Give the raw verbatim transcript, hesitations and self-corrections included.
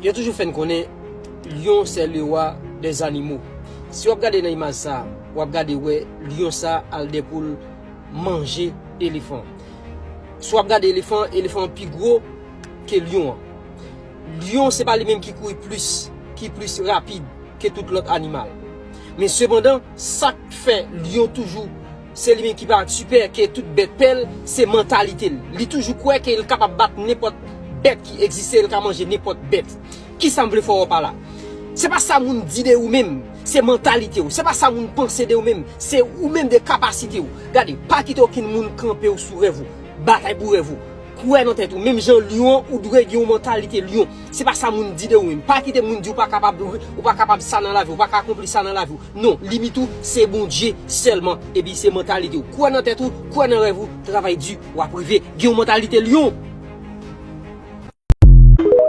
Yo toujou fè n konnen, lion c'est le roi des animaux. Si w ap gade nan imaj sa, w ap gade wè lion sa al dè pou l manje elefan. Si w ap gade elefan, elefan an pi gwo ke lion an. Lion se pa li menm ki kouri plis, ki plis rapid ke tout lòt animal. Men sepandan, sa k fè lion toujou se li menm ki parèt sipè ke tout bèt pè l, se mantalite l. Li toujou kwè ke l kapab bat nenpòt bèt ki egziste, l ka manje nenpòt bèt. Kisa m vle fè w wè pa la? Se pa sa moun di de ou menm, se mantalite w. Se pa sa moun panse de ou menm, se ou menm de kapasite w. Gade, pa kite okenn moun kanpe w sou rèv ou. Batay pou rèv ou. Kwè nan tèt ou. Menm jan lion an, ou dwe gen yon mantalite lion. Se pa sa moun di de ou menm. Pa kite moun di ou pa kapab, ou pa kapab sa nan lavi, ou pa ka akonpli sa nan lavi. Non, limit ou, se Bondye sèlman. Epi se mantalite ou. Kwè nan tèt ou, kwè nan rèv ou, travay di, w ap rive. Gen yon mantalite lion.